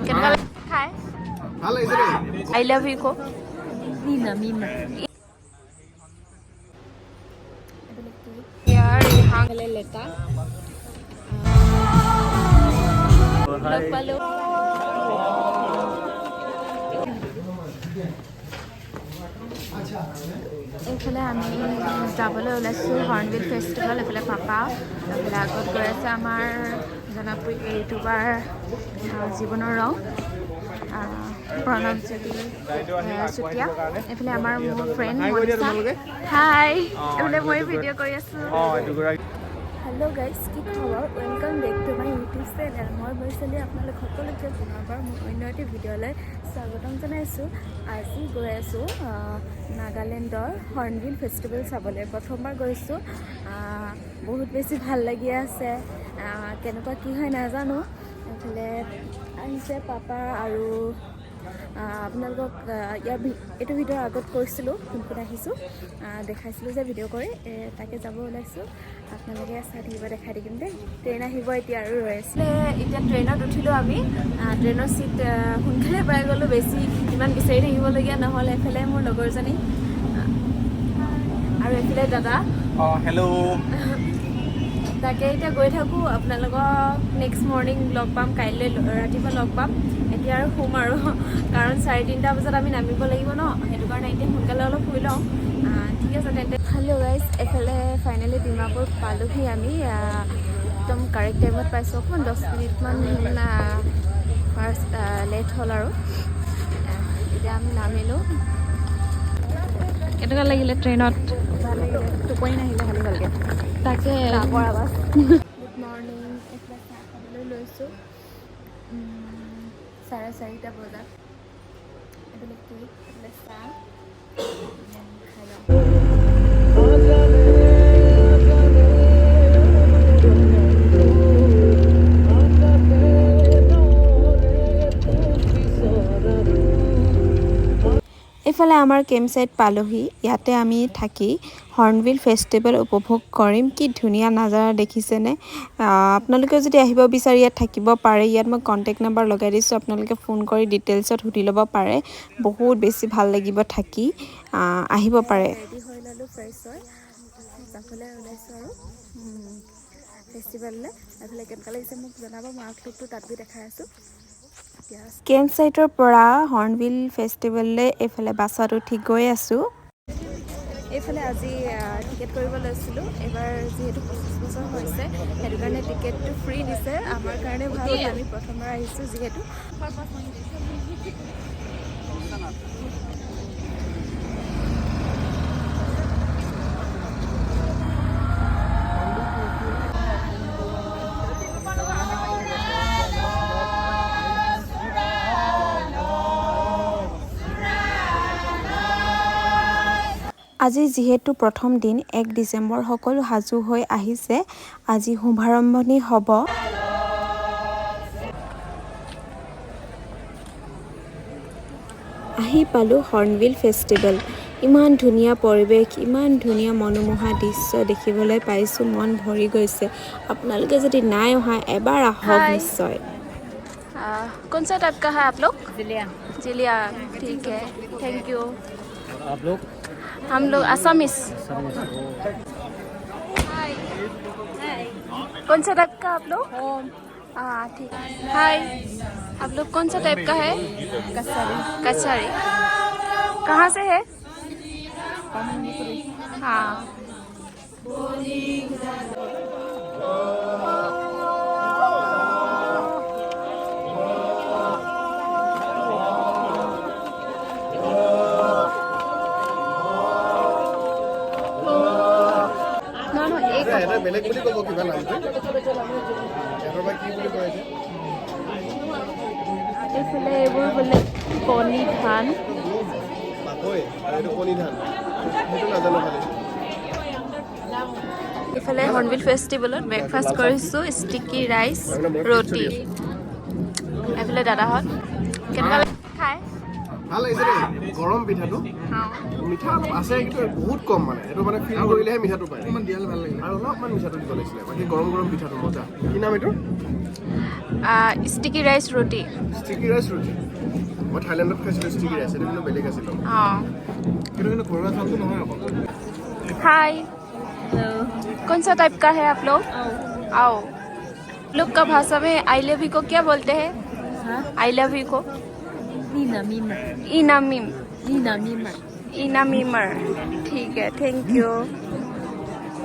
কেনেকুৱা খাই? ভাল লাগিছে দেই। I love you co. Meena Meena. ইয়াৰ ৰিহাং লেটা লগ পালোঁ। এইফালে আমি যাবলৈ ওলাইছোঁ হৰ্ণবিল ফেষ্টিভেল। এইফালে পাপা, এইফালে আগত গৈ আছে আমাৰ জনপ্ৰিয় ইউটিউবাৰ জীৱনৰ ৰং প্ৰণৱ জ্যোতি চুতীয়া। এইফালে আমাৰ মোৰ ফ্ৰেণ্ড মনীষা, হাই। এইফালে মই ভিডিঅ' কৰি আছোঁ। হেল্ল' গাইজ, কি খবৰ? Welcome back to my YouTube channel. মই বৈশালী, আপোনালোক সকলোকে পুনৰবাৰ মোৰ অন্য এটি ভিডিঅ'লৈ স্বাগতম জনাইছোঁ। আজি গৈ আছোঁ নাগালেণ্ডৰ হৰ্ণবিল ফেষ্টিভেল চাবলৈ। প্ৰথমবাৰ গৈছোঁ, বহুত বেছি ভাল লাগি আছে। কেনেকুৱা কি হয় নাজানো। এইফালে আহিছে পাপা আৰু আপোনালোকক ইয়াৰ এইটো ভিডিঅ'ৰ আগত কৈছিলোঁ কোন কোন আহিছোঁ, দেখাইছিলোঁ যে ভিডিঅ' কৰি। তাকে যাব ওলাইছোঁ, আপোনালোকে চাই থাকিব, দেখাই থাকিম দেই। ট্ৰেইন আহিব এতিয়া আৰু ৰৈ আছিলে। এতিয়া ট্ৰেইনত উঠিলোঁ আমি। ট্ৰেইনৰ চিট সোনকালে পাই গ'লোঁ, বেছি ইমান বিচাৰি থাকিবলগীয়া নহ'ল। এইফালে মোৰ লগৰজনী আৰু এইফালে দাদা। অঁ, হেল্ল'। তাকে এতিয়া গৈ থাকোঁ, আপোনালোকক নেক্সট মৰ্ণিং লগ পাম, কাইলৈ ৰাতিপুৱা লগ পাম। এতিয়া আৰু শুম আৰু, কাৰণ 3:30 বজাত আমি নামিব লাগিব ন, সেইটো কাৰণে এতিয়া সোনকালে অলপ শুই লওঁ। ঠিক আছে তেন্তে। হেল্ল' গাইজ, এইফালে ফাইনেলি ডিমাপুৰ পালোহি আমি। একদম কাৰেক্ট টাইমত পাইছোঁ, অকণমান 10 মিনিটমান ফাৰ্ষ্ট লেট হ'ল আৰু। এতিয়া আমি নামিলোঁ। কেনেকুৱা লাগিলে ট্ৰেইনত? ভাল লাগিলে, টোপনি নাহিলে খালি ভালকে। তাকে। পৰা বাছ। Good morning. এইফালে চাহ খাবলৈ লৈছোঁ 4:30 বজাত। এইফালে কেক, এইফালে চাহ। খাই লওঁ। এইফালে আমাৰ কেম্প চাইট পালোহি। ইয়াতে আমি থাকি হৰ্ণবিল ফেষ্টিভেল উপভোগ কৰিম। কি ধুনীয়া নাজাৰা দেখিছেনে? আপোনালোকেও যদি আহিব বিচাৰে ইয়াত থাকিব পাৰে। ইয়াত মই কণ্টেক্ট নাম্বাৰ লগাই দিছোঁ, আপোনালোকে ফোন কৰি ডিটেইলছত সুধি ল'ব পাৰে। বহুত বেছি ভাল লাগিব থাকি, আহিব পাৰে। ৰেডি হৈ ল'লোঁ, ফ্ৰেছ হৈ যাবলৈ ওলাইছোঁ আৰু ফেষ্টিভেললৈ। এইফালে কেনেকুৱা লাগিছে মোক জনাব, মই আউটলুকটো তাত গৈ দেখাই আছোঁ এতিয়া। কেম্প চাইটৰ পৰা হৰ্ণবিল ফেষ্টিভেললৈ এইফালে বাছত উঠি গৈ আছোঁ। এইফালে আজি টিকেট কৰিব লৈছিলোঁ। এইবাৰ যিহেতু 25 বছৰ হৈছে, সেইটো কাৰণে টিকেটটো ফ্ৰী দিছে। আমাৰ কাৰণে ভাল, আমি প্ৰথমবাৰ আহিছোঁ যিহেতু। আজি যিহেতু প্ৰথম দিন, 1 ডিচেম্বৰ, সকলো সাজু হৈ আহিছে। আজি শুভাৰম্ভণি হ'ব। আহি পালোঁ হৰ্ণবিল ফেষ্টিভেল। ইমান ধুনীয়া পৰিৱেশ, ইমান ধুনীয়া মনোমোহা দৃশ্য দেখিবলৈ পাইছোঁ, মন ভৰি গৈছে। আপোনালোকে যদি নাই অহা, এবাৰ আহক। Hi. নিশ্চয়। कौन सा टाइप का है आप लोग? জিলিয়া। जिलिया, ठीक है, thank you. आप लोग? हम लोग असमिस। कौन सा टाइप का आप लोग? हाँ, ठीक। हाय, आप लोग कौन सा टाइप का है? कछारी। कछारी। कहाँ से है? हाँ। নহয়, এই এটা বেলেগ বুলি ক'ব কিবা নামটো, সিহঁতৰ বা কি বুলি কয় এতিয়া। এইফালে এইবোৰ বোলে কণী ধান। মাকৈ আৰু এইটো কণী ধান, সেইটো নাজানো খালি। ইফালে হৰ্ণবিল ফেষ্টিভেলত ব্ৰেকফাষ্ট কৰিছোঁ, ষ্টিকি ৰাইচ, ৰুটি। এইফালে দাদাহঁত। কেনেকুৱা লাগে খাই? ভাল লাগিছে দেই। গৰম পিঠাটো, মিঠা অলপ আছে কিন্তু বহুত কম, মানে এইটো মানে ফিল কৰিলেহে মিঠাটো পায়। অকণমান দিয়ালে ভাল লাগিলে আৰু অলপমান মিঠাটো দিব লাগিছিলে। বাকী গৰম গৰম পিঠাটো মজা। কি নাম এইটো? Sticky rice ৰুটি। ষ্টিকি ৰাইচ ৰুটি মই থাইলেণ্ডত খাইছিলোঁ। ষ্টিকি ৰাইচ এইটো কিন্তু বেলেগ আছিল। অঁ। কিন্তু ঘৰুৱা চাউলটো নহয় আকৌ। हाय, कौन सा टाइप का है आप लोग? आओ लोग का भाषा में I love you को क्या बोलते हैं? I love you को? मीना मीमा। इना मीम। मीना मीमा। ইনা মিমাৰ, ঠিক है, thank U.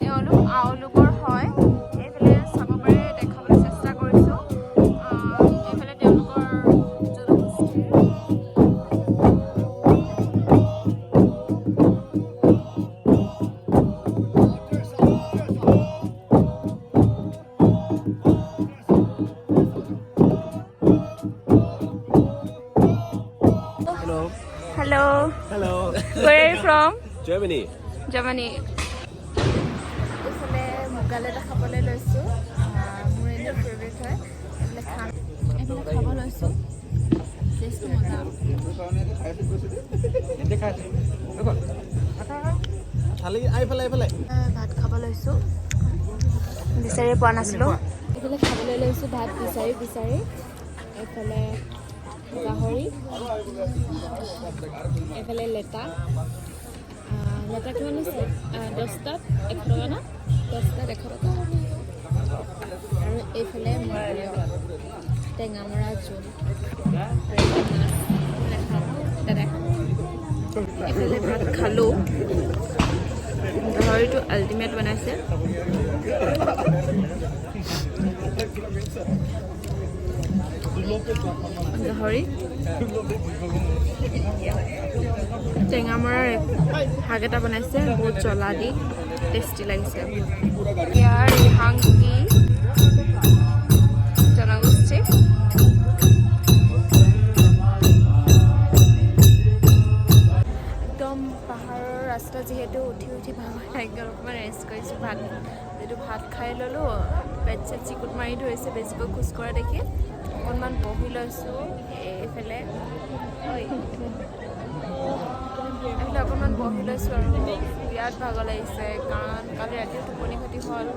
এওঁলোক আওলোকৰ হয়। এইফালে চাব পাৰে, দেখাবলৈ চেষ্টা কৰিছোঁ। এইফালে তেওঁলোকৰ জনগোষ্ঠীৰ। Hello. Hello. Hello. Where are you from? Germany. Germany. এইফালে মুগাল এটা খাবলৈ লৈছোঁ। মোৰ এনেও ফেভৰেট হয়। এইফালে খাম, এইফালে খাব লৈছোঁ। টেষ্টটো মজা। এইফালে। ভাত খাব লৈছোঁ, বিচাৰিয়ে পোৱা নাছিলোঁ। এইফালে খাবলৈ লৈছোঁ ভাত বিচাৰি বিচাৰি। এইফালে গাহৰি, এইফালে লেটা। লেটা কিমান হৈছে? 10টাত 100 টকা ন? 10টাত 100 টকা। আৰু এইফালে মোৰ প্ৰিয় টেঙামৰা জোল আৰু এইফালে মাছ। নাখাওঁ দাদা। এইফালে ভাত খালোঁ। গাহৰিটো আল্টিমেট বনাইছে। গাহৰি, টেঙামৰাৰ শাক এটা বনাইছে বহুত জ্বলা দি, টেষ্টি লাগিছে। ইয়াৰ ৰিহাংকি জনগোষ্ঠী। একদম পাহাৰৰ ৰাস্তা যিহেতু, উঠি উঠি ভাগৰ লাগি গ'ল। অকণমান ৰেষ্ট কৰিছোঁ। ভাত যিটো ভাত খাই ল'লোঁ, পেট চেট চিকুট মাৰি ধৰিছে বেছিকৈ খোজ কঢ়া দেখি। অকণমান বহি লৈছোঁ এইফালে। ঐ, এইফালে অকণমান বহি লৈছোঁ আৰু বিৰাট ভাগৰ লাগিছে, কাৰণ কালি ৰাতিও টোপনি ক্ষতি হ'ল।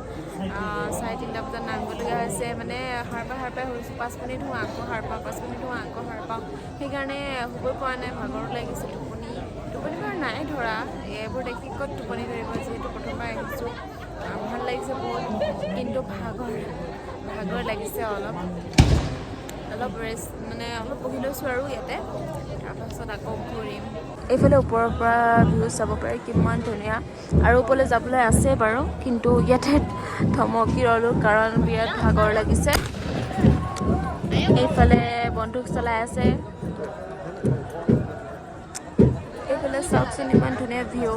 3:30 বজাত নামিবলগীয়া হৈছে। মানে সাৰ পাই সাৰ পাই হৈছোঁ। 5 মিনিট শোওঁ, আকৌ সাৰ পাওঁ, 5 মিনিট শোওঁ, আকৌ সাৰ পাওঁ। সেইকাৰণে শুবই পৰা নাই, ভাগৰো লাগিছে। টোপনি টোপনি বাৰু নাই ধৰা। এইবোৰ দেখি ক'ত টোপনি ধৰিব? যিহেতু প্ৰথমবাৰ আহিছোঁ, ভাল লাগিছে বহুত, কিন্তু ভাগৰ ভাগৰ লাগিছে অলপ। অলপ ৰেষ্ট, মানে অলপ বহি লৈছোঁ আৰু ইয়াতে, তাৰপাছত আকৌ ঘূৰিম। এইফালে ওপৰৰ পৰা ভিউ চাব পাৰে, কিমান ধুনীয়া। আৰু ওপৰলৈ যাবলৈ আছে বাৰু, কিন্তু ইয়াতে থমকি ৰ'লোঁ, কাৰণ বিৰাট ভাগৰ লাগিছে। এইফালে বন্দুক চলাই আছে। এইফালে চাওকচোন, ইমান ধুনীয়া ভিউ।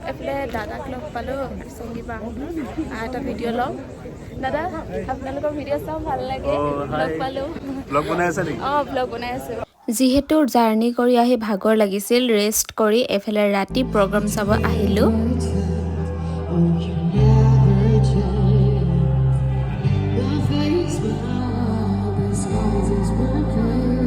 এইফালে দাদাক লগ পালোঁ। কিবা এটা ভিডিঅ' ল'ম। দাদা, আপোনালোকৰ ভিডিঅ' চাওঁ, ভাল লাগে। লগ পালোঁ। ব্লগ বনাই আছে নেকি? অঁ, ব্লগ বনাই আছোঁ। যিহেতু জাৰ্ণি কৰি আহি ভাগৰ লাগিছিল, ৰেষ্ট কৰি এইফালে ৰাতি প্ৰগ্ৰাম চাব আহিলোঁ। Oh, you never change. My face, my disguise is my.